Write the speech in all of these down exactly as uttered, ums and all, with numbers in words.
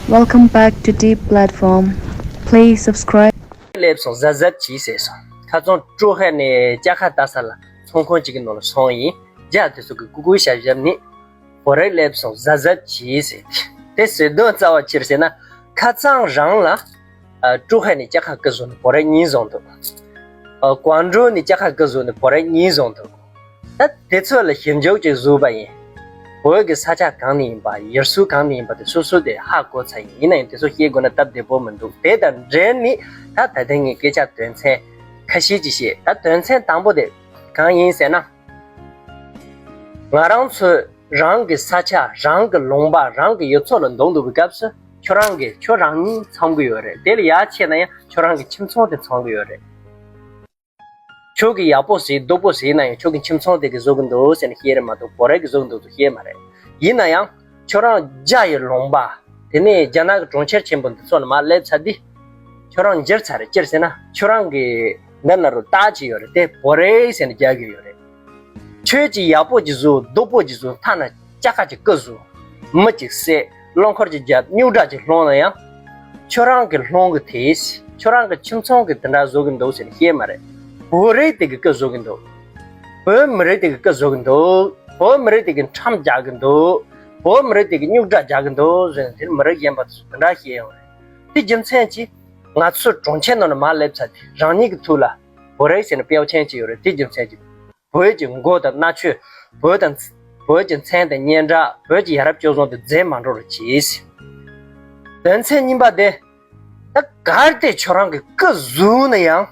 Welcome back to Deep Platform. Please subscribe. སླེབས་སོང་གཟབ་གཟབ་གྱིས་ཟེར་སོང་། ཁ་རྩང་ཀྲུའུ་ཧན་ནས་ཅ་ཁ་ལྟ་ས་ལ་ཚོང་ཁང་གཅིག་གི་ནང་ལ་སོང་ཡིན། རྒྱ་དེ་ཚོ་གི་ཀུ་ཀུ་ཞབས་ཞབས་ནི་བོད་རིགས་སླེབས་སོང་གཟབ་གཟབ་གྱིས་ཟེར། དེ་ཟེར་དོན་རྩ་བ་ཅི་རེད་ཟེར་ན། ཁ་རྩང་རང་ལ་ཨ་ཀྲུའུ་ཧན་ནས་ཅ་ཁ་ཀི་བཟོ་ནི་བོད་རིགས་གཉིས་བཟུང་འདུག་ཨ་ཀོང་ཀྲོའུ་ནས་ཅ་ཁ་ཀི་བཟོ་ནི་བོད་རིགས་གཉིས་བཟུང་འདུག་ད་དེ་ཚོ་ལ་ཞིབ་འཇུག་ཅིག་བཟོས་པ་ཡིན། བོད་ཀྱི་ས་ཆ་གང་ནས་ཡིན་པ། ཡུལ་སྲོལ་གང་ནས་ཡིན་པ་དེ་སོ་སོ་དེ་ཧ་གོ་ཚར་ཡིན། ཡིན་ན་ཡང་དེ་ཚོ་ཤེས་དགོས་ན་སྟབས་བདེ་པོ་མི་འདུག་དེ་དང་འབྲེལ་ནས་ད་ད་ལྟ་ངས་སྐད་ཆ་དོན་ཚན་ཁ་ཤས་ཅིག་བཤད། ད་དོན་ཚན་དང་པོ་དེ་གང་ཡིན་ཟེར་ན། ང་རང་ཚོས་རང་གི་ས་ཆ། རང་གི་ལུང་པ། རང་གི་ཡུལ་ཚོ་ལ་འདུག་འདུག་པའི་སྐབས་སུ་ཁྱོད་རང་གིས་ཁྱོད་རང་ཉིད་འཚོང་གི་ཡོད་རེད། དེ་ལས་ཡར་ཆེ་ན་ཡང་ཁྱོད་རང་གི་ཁྱིམ་ཚང་དེ་འཚོང་གི་ཡོད་རེད། ཁྱོད་ཀྱིས་ཡག་པོ་བཟོས་སྡུག་པོ་བཟོས་ན་ཡང་ཁྱོད་ཀྱི་ཁྱིམ་ཚང་དེ་གིས་བཟོ་གི་འདུག་ཟེར་ནས་བཤད་རེད་མ་གཏོགས་བོད་རིགས་ཀྱིས་བཟོ་གི་འདུག་ཟེར་བཤད་མ་རེད། ཡིན་ན་ཡང་ཁྱོད་རང་རྒྱ་ཡི་ལུང་པ། དེ་ནས་རྒྱ་ནག་གི་གྲོང་ཁྱེར་ཆེན་པོ་འདི་ཚོ་ལ་མར་སླེབས་ཚར་དུས་ཁྱོད་རང་འགྱུར་ཚར་རེད། ཅི་ཟེར་ན་ཁྱོད་རང་གི་འདི་ན་རུ་རྟགས་ཅིག་ཡོད་རེད། དེ་བོད་རིགས་ཟེར་ནས་རྒྱག་གི་ཡོད་རེད། ཁྱོད་ཀྱིས་ཡག་པོ་ཅིག་བཟོ། སྡུག་པོ་ཅིག་བཟོ། ཐ་ན་ཅ་ཁ་ཅིག་ཀི་བཟོ། མི་ཅིག་བསད། རླངས་འཁོར་ཅིག་བརྒྱབ། རྙོག་དྲ་ཅིག་སློང་ན་ཡང་། ཁྱོད་རང་གིས་སློང་གི་དེ། ཁྱོད་རང་གི་ཁྱིམ་ཚང་གིས་དེ་འདྲ་བཟོ་གི་འདུག་ཟེར་ནས་བཤད་མ་རེད། བོད་རིགས་དེ་གིས་ཀི་བཟོ་གི་འདུག་བོད་མི་རིགས་དེ་གིས་ཀི་བཟོ་གི་འདུག་བོད་མི་རིགས་དེ་གིས་ཁྲམ་རྒྱག་གི་འདུག་བོད་མི་རིགས་དེ་གིས་རྙོག་དྲ་རྒྱག་གི་འདུག་ཟེར་ནས་དེ་མི་རིགས་གཞན་པ་ཚོས་དེ་འདྲ་བཤད་ཡོང་རེད། དེ་རྒྱུ་མཚན་གྱིས་ང་ཚོ་གྲོང་ཁྱེར་ནང་ལ་མར་སླེབས་ཚར་དུས་རང་ཉིད་ཀྱི་ཐུགས་ལ་བོད་རིགས་ཟེར་ནས་དཔེ་ཆ་ཅིག་ཡོད་རེད། དེ་རྒྱུ་མཚན་གྱིས། བོད་ཀྱི་མགོ་དང་མནའ་ཆུ། བོད་དང་། བོད་ཀྱི་མཚན་དང་སྙན་གྲགས། བོད་ཀྱི་ཡ་རབས་སྤྱོད་བཟང་དེ་རྫས་མ་འགྲོ་རུ་གྱིས། དོན་ཚན་གཉིས་པ་དེ། ད་གལ་ཏེ་ཁྱོད་རང་གིས་ཀི་བཟོས་ན་ཡང་།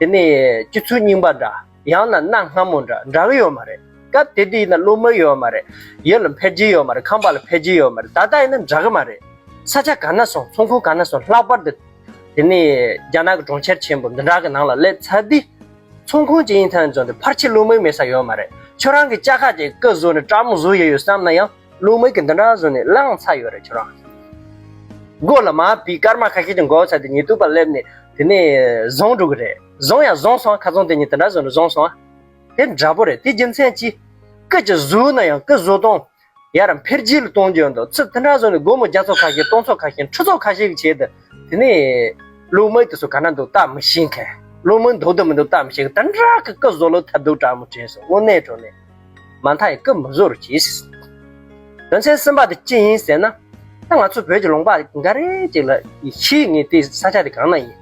དེ་ནས་སྤྱི་ཚོགས་རྙིང་པ་འདྲ། ཡང་ན་གནའ་སྔ་མོ་འདྲ་འདྲ་གི་ཡོད་མ་རེད། སྐབས་དེ་དུས་ཡིན་ན་བློ་མིག་ཡོད་མ་རེད། ཡུལ་ལ་འཕེལ་རྒྱས་ཡོད་མ་རེད། ཁང་པ་ལ་འཕེལ་རྒྱས་ཡོད་མ་རེད། ད་ལྟ་ཡིན་ན་འདྲ་གི་མ་རེད། ས་ཆ་ག་ན་སོང་། ཚོང་ཁང་ག་ན་སོང་། ལྷག་པར་དུ། དེ་ནས་རྒྱ་ནག་གི་གྲོང་ཁྱེར་ཆེན་པོ་འདི་འདྲ་གི་ནང་ལ་སླེབས་ཚར་དུས། ཚོང་ཁང་ཅིག་ཡིན་ཐང་ཚོང་དེ་ཕལ་ཆེར་བློ་མིག་མེད་ས་ཡོད་མ་རེད། ཁྱོད་རང་གིས་ཅ་ཁ་ཅིག་ཀི་བཟོས་ནས་སྤྲང་མོ་བཟོ་ཡི་ཡོད་བསམ་ན་ཡང་བློ་མིག་གིས་འདི་འདྲ་བཟོས་ནས་བླངས་ཚར་ཡོད་རེད། ཁྱོད་རང་མགོ་ལ་མར་བུད། སྐར་མ་ཁ་ཤས་ཀྱི་འགོར་ཚར་དུས་ཉེན་རྟོག་པ་སླེབས་ནས་དེ་ནས་བཟུང་འགྲོ་གི་རེད། བཟུང་ཡང་བཟུང་སོང་། ཁ་རྩང་དེ་གཉིས་དེ་འདྲ་བཟོས་ནས་བཟུང་སོང་། དེ་འདྲ་པོ་རེད། དེ་རྒྱུ་མཚན་གྱིས་ཀི་ཅིག་བཟོས་ན་ཡང་ཀི་བཟོ་སྟངས། ཡར་འཕེལ་རྒྱས་ལ་གཏོང་རྒྱུ་འདུག་ཚུར་དེ་འདྲ་བཟོས་ནས་སྒོར་མོ་བརྒྱ་ཚོ་ཁ་ཤས། སྟོང་ཚོ་ཁ་ཤས། ཁྲི་ཚོ་ཁ་ཤས་ཀྱི་ཆེད་དུ། དེ་ནས་བློ་མིག་དེ་ཚོ་ག་ན་འདུག་བལྟ་མི་ཤེས་མཁན། བློ་མིག་འདུག་དང་མི་འདུག་བལྟ་མི་ཤེས་མཁན། དེ་འདྲ་གི་ཀི་བཟོ་ལུགས་ཐབས་སྡུག་དྲག་མོ་དྲན་སོང་། དངོས་གནས་དྲང་གནས་མ་མཐའ་ཡང་ཀི་མི་བཟོ་རུ་གྱིས། དོན་ཚན་གསུམ་པ་དེ་ཅི་ཡིན་ཟེར་ན། ད་ང་ཚོ་བོད་ཀྱི་ལུང་པ་འགའ་རེ་ཅིག་ལ་ཤེས། ངས་དེ་ས་ཆ་དེ་གང་ན་ཡིན།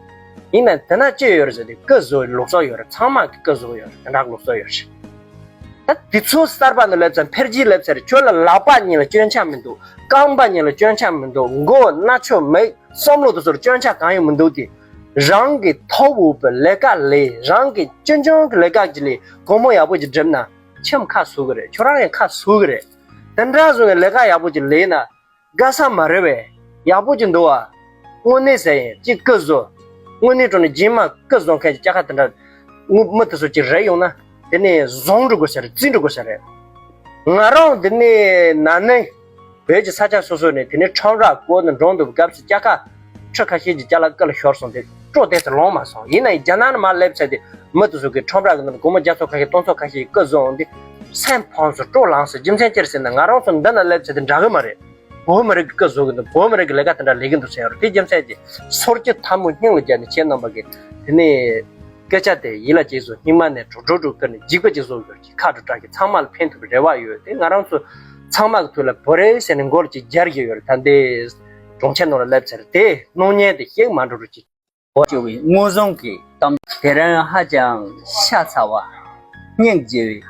ཡིན་ན་དེ་ན་ཅི་ཡོད་རེད་ཟེར་དུས་ཀི་བཟོ་ལུགས་སྲོལ་ཡོད་རེད། ཚང་མ་གི་ཀི་བཟོ་ཡོད་རེད། དེ་འདྲ་གི་ལུགས་སྲོལ་ཡོད་རེད། ད་དུས་ཚོད་གསར་པ་ནང་སླེབས་ཚར། འཕེལ་རྒྱས་སླེབས་ཚར། ཁྱོད་ལ་ལག་པ་གཉིས་ལ་སྐྱོན་ཆ་མི་འདུག་རྐང་པ་གཉིས་ལ་སྐྱོན་ཆ་མི་འདུག་མགོ་སྣ་ཆོ་མིག་བསམ་བློ་དེ་ཚོར་སྐྱོན་ཆ་གང་ཡང་མི་འདུག་དེ། རང་གི་ཐོབ་འོས་པའི་ལས་ཀ་ལས། རང་གི་ཅི་འབྱུང་གི་ལས་ཀ་ཅིག་ལས། སྒོར་མོ་ཡག་པོ་ཅིག་བསྒྲུབས་ན་ཁྱིམ་ཁ་བཟོ་གི་རེད། ཁྱོད་རང་ཡང་ཁ་བཟོ་གི་རེད། དེ་འདྲ་བཟོ་ནས་ལས་ཀ་ཡག་པོ་ཅིག་ལས་ན། དགའ་ས་མ་རེད་པས། ཡག་པོ་ཅིག་འདུག་ཨ། དངོས་གནས་ཟེར་ཡིན། ཅིག་ཀི་བཟོ། དངོས་གནས་དྲང་གནས་རྗེས་མ་ཀི་བཟོ་མཁན་གྱི་ཅ་ཁ་དེ་འདྲ། དངོས་མི་དེ་ཚོ་ཅིག་རེད་ཡོང་ན། དེ་ནས་བཟུང་འགྲོ་དགོས་ས་རེད། བཙོན་འགྲོ་དགོས་ས་རེད། ང་རང་འདི་ནས་ན་ནིང་བོད་ཀྱི་ས་ཆ་སོ་སོ་ནས་དེ་ནས་ཁྲོམ་ར་བསྐོར་ནས་འགྲོ་འདུག་སྐབས་སུ་ཅ་ཁ་ཁྲི་ཁ་ཤས་ཀྱི་ཅ་ལག་ཀི་ལ་ཤོར་སོང་། དེ་སྤྲོ་བདེ་ས་ལོང་མ་སོང་། ཡིན་ན་ཡང་རྒྱ་ནག་ནས་མར་སླེབས་ཚར་དུས་མི་དེ་ཚོ་གིས་ཁྲོམ་ར་གི་ནང་ལ་སྒོར་མོ་བརྒྱ་ཚོ་ཁ་ཤས་སྟོང་ཚོ་ཁ་ཤས་ཀི་བཟོ་འོང་དུས་སེམས་ཕམ་སོང་། སྤྲོ་ལངས་སོང་། རྒྱུ་མཚན་ཅི་རེད་ཟེར་ན། ང་རང་ཚོ་འདི་ན་སླེབས་ཚར་དུས་འདྲ་གི་མ་རེད། བོད་མི་རིགས་ཀྱིས་ཀི་བཟོ་གི་འདུག་བོད་མི་རིགས་ཀྱིས་ལས་ཀ་དེ་འདྲ་ལས་ཀྱི་འདུག་ཟེར་ཡོད་རེད། དེ་རྒྱུ་མཚན་གྱིས་སོར་གྱི་ཐལ་མོ་སྙིང་ལ་རྒྱབ་ནས་ཁྱེད་རྣམ་པ་གིས་དེ་ནས་སྐད་ཆ་དེ་ཡིད་ལ་གཅིག་བཟུང་། སྙིང་མ་ནས་དྲོ་དྲོ་དྲོ་ཀི་ནས་འཇིགས་པ་གཅིག་བཟོ་ཡོད་ཀྱི། ཁ་དྲོ་དྲག་གི་ཚང་མ་ལ་ཕན་ཐོགས་པའི་རེ་བ་ཡོད། དེ་ང་རང་ཚོ་ཚང་མ་གི་ཐུགས་ལ་བོད་རིགས་ཟེར་ནས་མགོ་ལ་ཅིག་སྦྱར་གྱི་ཡོད་རེད། ད་འདི་གྲོང་ཁྱེར་ནང་ལ་སླེབས་ཚར་དེ་སྣང་བརྙན་དེ་ཤེས་མ་འགྲོ་རུ་ཅིག་བོད་སྐྱོ་བའི་དངོས་བཟང་གི་གཏམ། དེ་རིང་ཧ་ཅང་ཤ་ཚ་བ། སྙིང་རྗེ་བའི།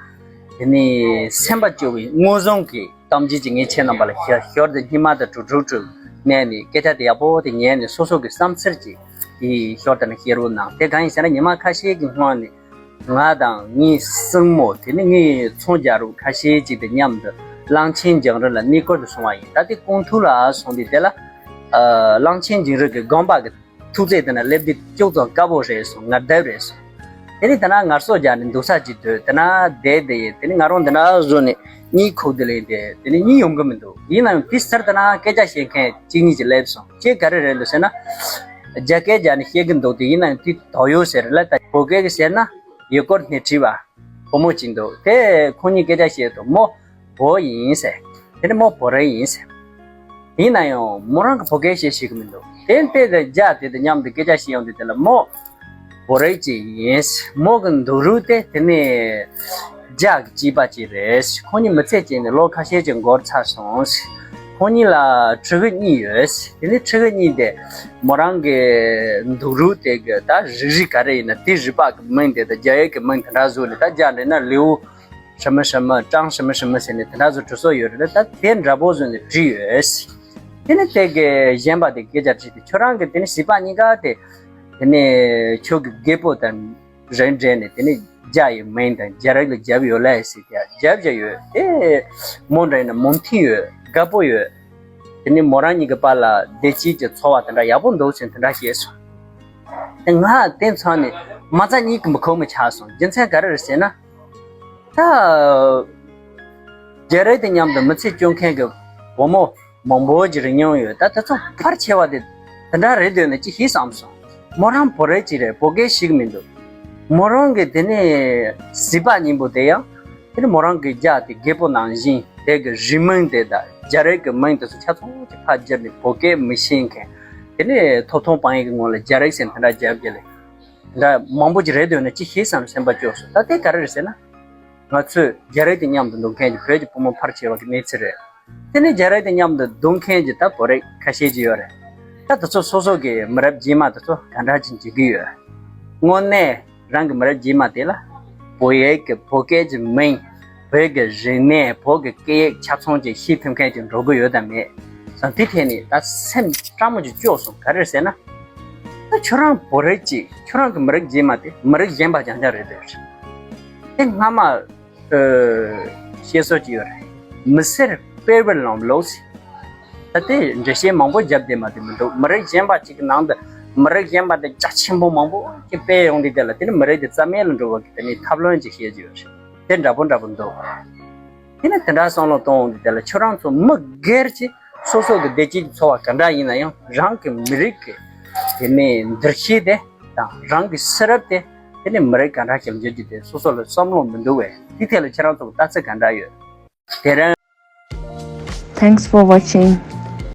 དེ་ནས་སེམས་པ་སྐྱོ་བའི་དངོས་བཟང་གི་གཏམ་རྒྱུད་ཅིག་ངས་ཁྱེད་རྣམ་པ་ལ་ཞུ། ཞོར་དུ་སྙིང་མ་དང་གྲོ་གྲོ་གྲོ་མནན་ནས་སྐད་ཆ་དེ་ཡག་པོ་དེ་ཉན་ནས་སོ་སོ་གི་བསམ་ཚུལ་ཅིག་དེ་ཞོར་དུ་ནས་བཤད་རོགས་གནང་། དེ་གང་ཡིན་ཟེར་ན། ཉི་མ་ཁ་ཤས་ཀྱི་སྔོན་ནས་ང་དང་ངའི་སྲིང་མོ། དེ་ནས་ངའི་ཚོང་རྒྱག་རོགས་ཁ་ཤས་ཅིག་དང་མཉམ་དུ་གླང་ཆེན་རྒྱང་རིང་ལ་གནས་སྐོར་དུ་སོང་བ་ཡིན། ད་དེ་སྐུ་ཐོག་ལ་སོང་དུས་དེ་ལ་ཨ་གླང་ཆེན་རྒྱང་རིང་གི་དགོན་པ་གི་ཐུག་ཚད་དེ་ན་སླེབས་དུས་ཅུང་ཙམ་དཀའ་པོ་རེད་སོང་། ངར་སྡབ་རེད་སོང་། དེ་ནས་དེ་ན་ངལ་གསོ་རྒྱག་ནས་འདུག་ས་ཅིག་འདོད། དེ་ན་བསྡད་བསྡད་ཡིན། དེ་ནས་ང་རང་འདི་ན་བཟོས་ནས་གཉིད་ཁུག་བསྡད་ལས་དེ། དེ་ནས་གཉིད་ཡོང་གི་མི་འདུག་ཡིན་ན་ཡང་དེ་སར་དེ་ན་སྐད་ཆ་བཤད་མཁན་གཅིག་གཉིས་ཅིག་སླེབས་སོང་། ཁྱེད་ག་རེ་རེད་ལོ་ཟེར་ན། རྒྱ་སྐད་རྒྱག་ནས་བཤད་གི་འདུག་དེ་ཡིན་ན་ཡང་དེ་དོགས་ཡོད་ཟེར། ལ་ད་བོད་སྐད་གི་ཟེར་ན་ཡུལ་སྐོར་སྣེ་ཁྲིད་པ་བུ་མོ་གཅིག་འདུག་དེ་ཁོང་གཉིས་སྐད་ཆ་བཤད་དུས་མོ་བོད་ཡིན་ཟེར། དེ་ནས་མོ་བོད་རིགས་ཡིན་ཟེར། ཡིན་ན་ཡང་མོ་རང་གི་བོད་སྐད་བཤད་ཤེས་ཀྱི་མི་འདུག་དེ་ལྟས་དེ་རྒྱ་དེ་དང་མཉམ་དུ་སྐད་ཆ་བཤད་ཡོང་དུས་དེ་ལ་མོ་བོད་རིགས་ཅིག་ཡིན། མོ་གི་འདུག་རུས་དེ་དེ་ནས་རྒྱ་གི་སྐྱེས་པ་ཅིག་རེད། ཁོང་གཉིས་མི་ཚེ་སྐྱེལ་ནས་ལོ་ཁ་ཤས་ཅིག་འགོར་ཚར་སོང་། ཁོང་གཉིས་ལ་ཕྲུ་གུ་གཉིས་ཡོད། དེ་ནས་ཕྲུ་གུ་གཉིས་དེ་མོ་རང་གི་འདུག་རུས་དེ་གི་ད་རིགས་རུས་ག་རེ་ཡིན་ན་དེ་རུས་པ་གི་མིང་དེ་དང་རྒྱ་ཡིག་གི་མིང་དེ་འདྲ་བཟོས་ནས། ད་རྒྱ་ལབ་ན་ལེའུ་ཧྲི་མི་ཧྲི་མི་ཀྲང་ཧྲི་མི་ཧྲི་མི་ཟེར་ནས་དེ་འདྲ་བཟོ་འབྲི་སྲོལ་ཡོད་རེད། ད་དེ་འདྲ་པོ་བཟོས་ནས་བྲིས་ཡོད། དེ་ནས་དེ་གི་གཞན་པ་དེ་སྐད་ཆ་དྲིས་ཏེ། ཁྱོད་རང་གི་དེ་ནས་བྱིས་པ་གཉིས་ཀ་དེ་དེ་ནས་ཁྱོད་ཀྱི་རྒད་པོ་དང་རིང་འབྲེལ་ནས་དེ་ནས་རྒྱ་ཡི་མིང་དང་རྒྱ་རིགས་ལ་རྒྱབ་ཡོད་ལ་ཟེར་ཏེ། རྒྱབ་བཞག་ཡོད་དེ། མོ་འདྲ་ཡིན་ན་མོས་མཐུན་ཡོད། དགའ་པོ་ཡོད། དེ་ནས་མོ་རང་གཉིས་ཀྱི་བར་ལ་བདེ་སྐྱིད་ཀྱི་འཚོ་བ་དེ་འདྲ་ཡག་པོ་འདུག་ཟེར་དེ་འདྲ་བཤད་སོང་། དེ་ང་དེ་མཚོན་ནས་མ་རྩ་གཉིས་ཀྱི་མི་ཁོམ་མི་ཆགས་སོང་། རྒྱུ་མཚན་ག་རེ་རེད་ཟེར་ན། ད་རྒྱ་རིགས་དེ་མཉམ་དུ་མི་ཚེ་སྐྱོལ་མཁན་གྱི་བུ་མོ་མང་པོ་ཅིག་རེད་མྱོང་ཡོད། ད་དེ་ཚོ་ཕལ་ཆེ་བ་དེ་དེ་འདྲ་རེད་འདོད་ནས་ཅི་ཞིག་བསམ་སོང་། མོ་རང་བོད་རིགས་ཅིག་རེད། བོད་སྐད་ཤེས་ཀྱི་མི་འདུག་མོ་རང་གི་དེ་ནས་བྱིས་པ་གཉིས་པོ་དེ་ཡང་དེ་ནི་མོ་རང་གི་རྒྱ་དེ་རྒད་པོ་ནང་བཞིན་དེ་གི་རུས་མིང་དེ་དང་རྒྱ་རིགས་ཀྱི་མིང་དེ་ཚོ་ཆ་ཚང་ཅིག་ཕར་བསྒྱུར་ནས་བོད་སྐད་མི་ཤེས་མཁན། དེ་ནས་ཐོབ་ཐང་དཔང་ཡིག་གི་ངོ་ལ་རྒྱ་རིགས་ཟེར་དེ་འདྲ་རྒྱབ་རྒྱུ་ལས་འདྲ་མང་པོ་ཅིག་རེད་འདོད་ནས་ཅི་ཞིག་བསམ་སེམས་པ་སྐྱོ་སོང་། ད་དེ་ག་རེ་རེད་ཟེར་ན། ང་ཚོས་རྒྱ་རིགས་དེ་མཉམ་དུ་འདུག་མཁན་གྱི་བོད་ཀྱི་བུ་མོ་ཕལ་ཆེ་བ་གི་གནས་ཚུལ་རེད། དེ་ནས་རྒྱ་རིགས་དེ་མཉམ་དུ་འདུག་མཁན་གྱི་ད་བོད་རིགས་ཁ་ཤས་ཅིག་ཡོད་རེད། ད་དེ་ཚོ་སོ་སོ་གི་མི་རབས་རྗེས་མ་དེ་ཚོ་ག་འདྲ་ཅིག་འཇིགས་ཀྱི་ཡོད། དངོས་གནས་རང་གི་མི་རབས་རྗེས་མ་དེ་ལ་བོད་ཡིག་གི་བོད་སྐད་ཀྱི་མིང་། བོད་ཀྱི་རིག་གནས། བོད་ཀྱི་སྐད་ཡིག་ཆ་ཚང་ཅིག་ཤེས་ཐུབ་མཁན་ཅིག་འགྲོ་གི་ཡོད་དམ་མེད་བསམ། དེ་ཐད་ནས་ད་སེམས་སྐྲག་མོ་ཅིག་སྐྱོ་སོང་། ག་རེ་ཟེར་ན། ད་ཁྱོད་རང་བོད་རིགས་ཅིག་ཁྱོད་རང་གི་མི་རིགས་རྗེས་མ་དེ་མི་རིགས་གཞན་པ་རྐྱང་རྐྱང་རེད་འདོད་རེད། དེ་སྔ་མ་ཨ་བཤད་སྲོལ་ཅིག་ཡོད་རེད། མི་སེར་དཔེ་བུ་ལམ་ལུགས་ཟེར། ད་དེ་འགྲེལ་བཤད་མང་པོ་བརྒྱབ་བསྡད་མ་དེ་མི་འདུག་མི་རིགས་གཞན་པ་ཅིག་གི་ནང་དུ་མི་རིགས་གཞན་པ་དེ་རྒྱ་ཆེན་པོ་མང་པོ་ཅིག་སྤེལ་ཡོང་དུས་དེ་ལ་དེ་ནི་མི་རིགས་དེ་རྩ་མེད་ལ་འགྲོ་བ་གི་དེ་ནི་ཐབས་ལམ་ཅིག་བཤད་ཀྱི་ཡོད་རེད། དེ་འདྲ་པོ་འདྲ་པོ་འདུག་དེ་ནི་དེ་འདྲ་བསམ་བློ་གཏོང་འོང་དུས་དེ་ལ་ཁྱོད་རང་ཚོ་མི་སྒེར་གྱི་སོ་སོ་གི་བདེ་སྐྱིད་ཀྱི་འཚོ་བ་ག་འདྲ་ཡིན་ན་ཡང་རང་གི་མི་རིགས་ཀྱི་དེ་ནས་འདུ་ཤེས་དེ་དང་རང་གི་ཤེས་རབ་དེ་དེ་ནས་མི་རིགས་ག་འདྲ་ཞིག་འགྱུར་རྒྱུ་དེ་སོ་སོ་ལ་བསམ་བློ་མི་འདུག་བས། དེ་ཐད་ལ་ཁྱེད་རང་ཚོ་གི་ལྟ་ཚུལ་ག་འདྲ་ཡོད། དེ་རིང་། Thanks for watching.